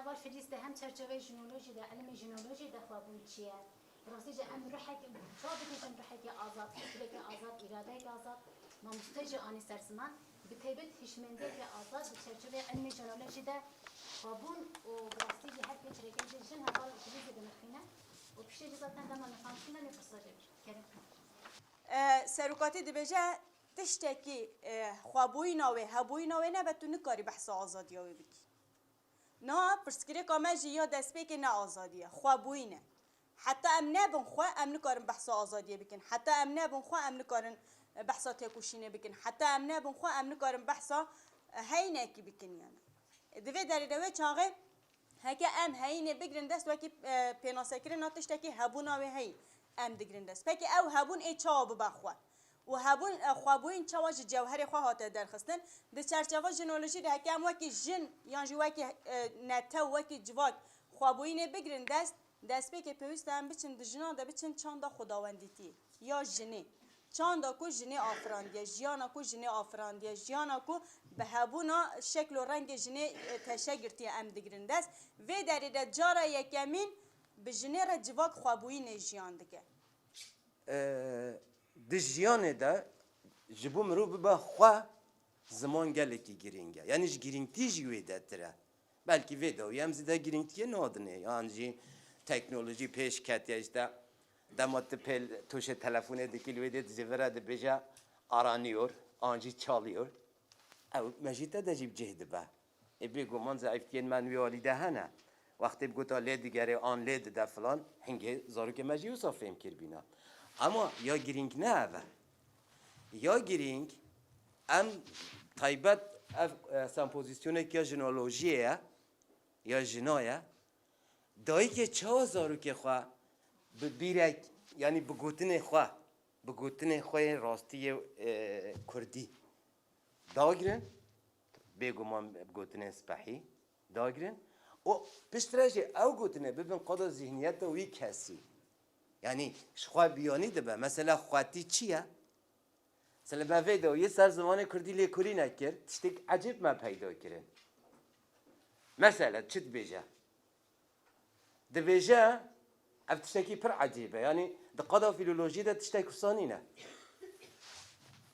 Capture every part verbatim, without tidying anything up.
Bar Filîs de hem çerçeveyê jinolojî de, ilmê jinolojî de xwebûn çi ye? Bi rastî jî em ruhek, çawa bibêjin ruhekî azad, fikrekî azad, îradeyekî azad, mamoste jî anî ser ziman, bi taybet hişmendiyekî azad di çerçeveyê ilmê jinolojî de xwebûn û bi rastî jî her pênc rêkên jî jin heval Filîsê dinirxîne û piştê jî zaten dema nirxandin de em ê pirsa jê bikin. Kerem. E, serokatî dibêje, tiştekî, e, xwebûyîna wê, hebûyîna wê nebe, tu nikarî behsa azadiya wê bikî. Niha pirsgirêka me jî ya destpêkê ne azadî ye, xwebûyîn e. Heta em nebin xwe, em nikarin behsa azadiyê bikin. Heta em nebin xwe, em nikarin, e, behsa têkoşînê bikin. Heta em nebin xwe, em nikarin behsa, e, heyînekî bikin yani. E, di vê derê de wê çaxê heke em heyînê bigirin dest wekî, e, pênasekirina tiştekî hebûna wê heyîn em digirin dest. Pekî ew hebûn ê çawa bibe xwe? Û hebûn, e, xwebûyîn çawa ji cewherê xwe hate derxistin? Di çerçeva jinolojî de heke em wekî jin yan jî wekî, e, netew, wekî civak xwebûyînê bigirin dest, destpêkê pêwîst e em biçin di jinan de biçin çanda xwedawendîtiyê ya jinê. Çanda ku jinê afirandiye, jiyana ku jinê afirandiye, jiyana ku bi hebûna şekl û rengê jinê, e, teşe girtiye em digirin dest. Vê derê de cara yekemîn bi jinê re civak xwebûyînê jiyan dike. E, di jiyanê de ji bo mirov bibe xwe ziman gelekî girîng e. Yanî ji girîngtî jî wê detir e. Belkî vê dawiyê em zêde girîngtiyê nadinê. Yan jî teknolojî pêş ketiye işte. Dema tu pêl tuşê telefonê dikî li wê dê ji vir re dibêje aranıyor, an jî çalıyor. Ew mejî te de jî bi cih dibe. Ê bêguman zayîftiyên me wî alî de hene. Wextê bi gota lê digere an lê dide filan, hingê zarokê me jî wisa fêm kiribîne. Ama ya girîng ne ev e. Ya girîng em taybet ev, e, sempozîsyonek ya jinolojiyê ye, ya jina ye. Dayikê çawa zarokê xwe bi bîrek, yanî bi gotinê xwe, bi gotinê xwe yê rastî yê, e, kurdî dagirin, bêguman bi gotinên spehî dagirin û piştre jî ew gotinê bibin qada zîhniyeta wî kesî. Yanî ji xwe biyanî dibe. Mesela xwetî çi ye? Mesela me vê dawiyê ser zimanê kurdî lêkolînek kir, tiştek ecêb me peyda kirin. Mesela çi dibêje? Dibêje, ev tiştekî pir ecêb e. Yanî di qada fîlolojiyê de tiştek wisa nîne.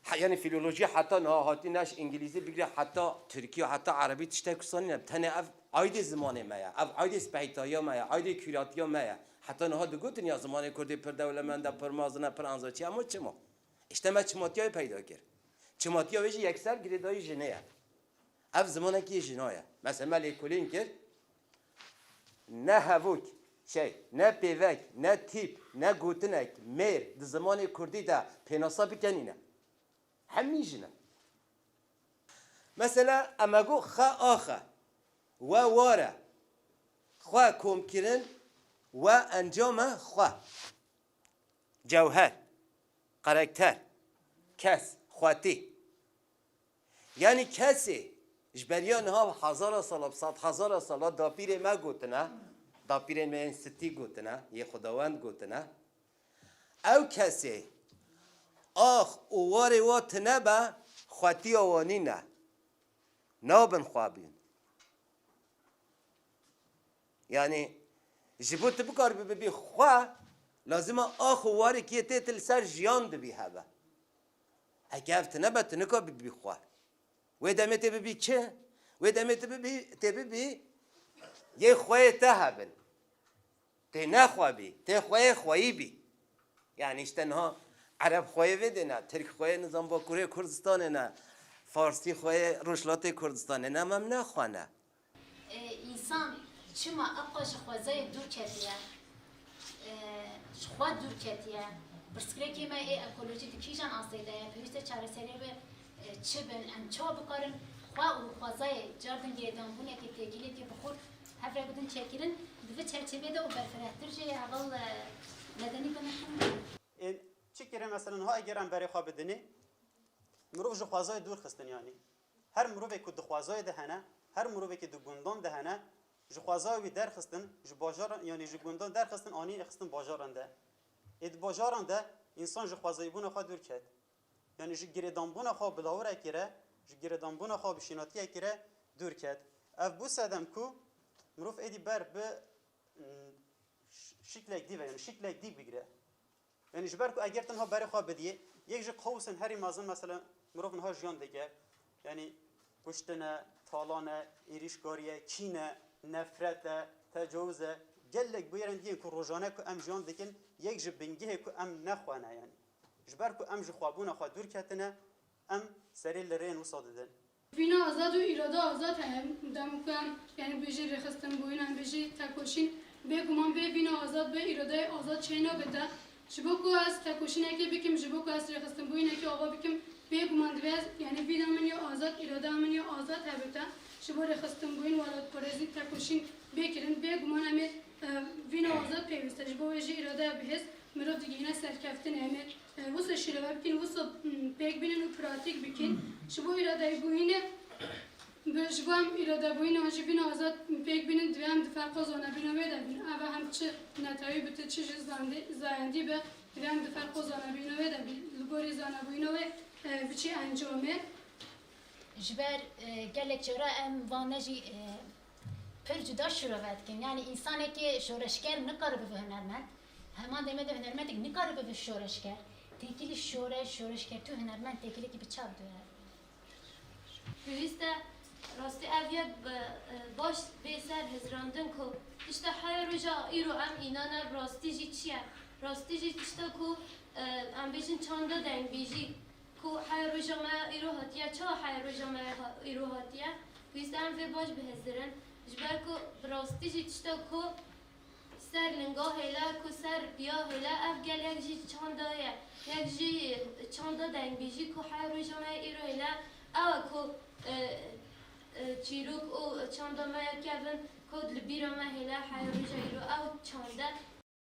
He, yanî fîlolojî heta niha hatî ne ji îngilîzî bigire heta tirkî, heta erebî tiştek wisa nîne. Tenê ev aydê zimanê me ye. Ev aydê spehîtayiya me ye. Aydê kûratiya me ye. Heta niha digotin ya zimanê kurdî pir dewlemend e, pir mezin e, pir anzaçî ye. Ama çima? Îşte me çimatiya wê peyda kir. Çimatiya wê jî yekser girêdayî jinê ye. Ev zimanekî jina ye. Mesela me lêkolîn kir, ne hevok, şey, ne pêvek, ne tîp, ne gotinek, mêr di zimanê kurdî de pênasa bike nîne. Hemî jin in. Mesela em e got xe axe, we war e, xwe komkirin, we encam e, xwe. Cewher, karakter, kes, xwetî. Yanî kesê ji beriya niha bi hezara sala, bi sed hezara sala dapîrê me gotine, dapîrên me yên sitî gotine, yê xwedawend gotine. Ew kesê ax û warê wa tune be, xwetiya wa nîne. Nabin xwebûn. Yanî ji bo tu bikaribî bibî xwe, lazim e ax û warekî yê tê tu li ser jiyan dibî hebe. Heke ev tune be, tu nikabî bibî xwe. Wê demê tê bibî çi? Wê demê tu bibî, tê bibî yê xweyê te hebin. Tê ne xwe bî, tê xweyê xweyî bî. Yanî işte niha Ereb xweyê vê dê ne, Tirk xweyê nizam Bakurê Kurdistanê ne, Farsî xweyê Rojhilatê Kurdistanê ne, mem ne xwe ne. E, însan çima eqwa ji xwezayê dûr ketiye? E, ji xwe dûr ketiye. Pirsgirêkê me ê ekolojî di kîjan astê de ye? Pêwîst e çareseriyê wê, e, çi bin? Em çawa bikarin xwe û xwezayê cardin girêdanbûnekê, têkiliyekê bi xurt hev re bidin çêkirin? Di vê çerçevê de û berfirehtir jî heval, e, Medenî binikin. Ên çi kire mesela niha eger em berê xwe bidinê, mirov ji xwezayê dûr xistin yanî. Her mirovê ku di xwezayê de hene, her mirovekî di gundan de hene, ji xwezayê wî derxistin, ji bajaran, yanî ji gundan derxistin, anîn xistin bajaran de. Ê di bajaran de însan ji xwezayîbûna xwe dûr ket. Yanî ji girêdanbûna xwe bi lawirekî re, ji girêdanbûna xwe bi şînatiyekî re dûr ket. Ev bû sedem ku Mirov êdî ber bi, ş-, şiklek dî ve, yani şiklek dî bigire. Yani ji ber ku eger tu niha berê xwe bidiyê, yek ji qewsên herî mezin mesela mirov niha jiyan dike. Yani kuştin e, talan e, êrîşkarî ye, kîn e, nefret e, tecawuz e. Gelek bûyerên dî yên ku rojane ku em jiyan dikin, yek ji bingehê ku em nexwe ne yani. Ji ber ku em ji xwebûna xwe dûr ketine, em serê li rêyên wisa didin. Vîna azad û îrada azad heye. Dem ku em, yani bêjî rêxistinbûyîn, em bêjî tekoşîn, bêguman bê vîna azad, bê îradeyê azad çênabête. Ji bo ku ez tekoşînekê bikim, ji bo ku ez rêxistinbûyînekê ava bikim, bêguman divê ez, yani vîna min ya azad, îradeya min ya azad hebite. Ji bo rêxistinbûyîn, welatparêzî, tekoşîn bê kirin. Bêguman em ê, e, vîna azad pêwîst e. Ji bo wê jî îradeya bihêz mirov digihîne serkeftinê. Em ê, e, wisa şîrove bikin, wisa, m, pêk bînin û pratîk bikin. Ji bo îradeyê bûyînê, bi, ji bo em îradebûyîna jî vîna azad pêk bînin, divê em di ferqa zanebûna wê de bin. Ev e hem çi netewî bi, ti çi jî zandî-, zayendî bi, divê em di ferqa zanebûna wê de bin. Li gorî zanebûyîna wê, e, biçî encamê. Ji ber, e, gelek cara em van ne jî, e, pir cuda şîrove dikin. Yani însanekî şoreşger nikare bibe hunermend. Heman demê de hunermendek nikare bibe şoreşger. Têkilî şoreş, şoreşger tu hunermend têkilî kî bi çav dûre. Pêwîst e rastî ev yek bi, e, baş bê ser hizrandin ku tişta heya roja îro em înan e rastî jî çi ye? Rastî jî tişta ku, e, em bêjin çanda dengbêjî ku heya roja me ya îro hatiye. Çawa heya roja me ya ha-, îro hatiye? Pêwîst e em vê baş bihizirin. Ji ber ku bi rastî jî tişta ku ser linga hêle, ku ser piya hêle, ev gelek jî çanda ye. Yek jî çanda dengbêjî ku heya roja me ya îro hêle, ew e ku, e, e, çîrok û çanda me ya kevin ku li bîra me hêle heya roja îro. Ew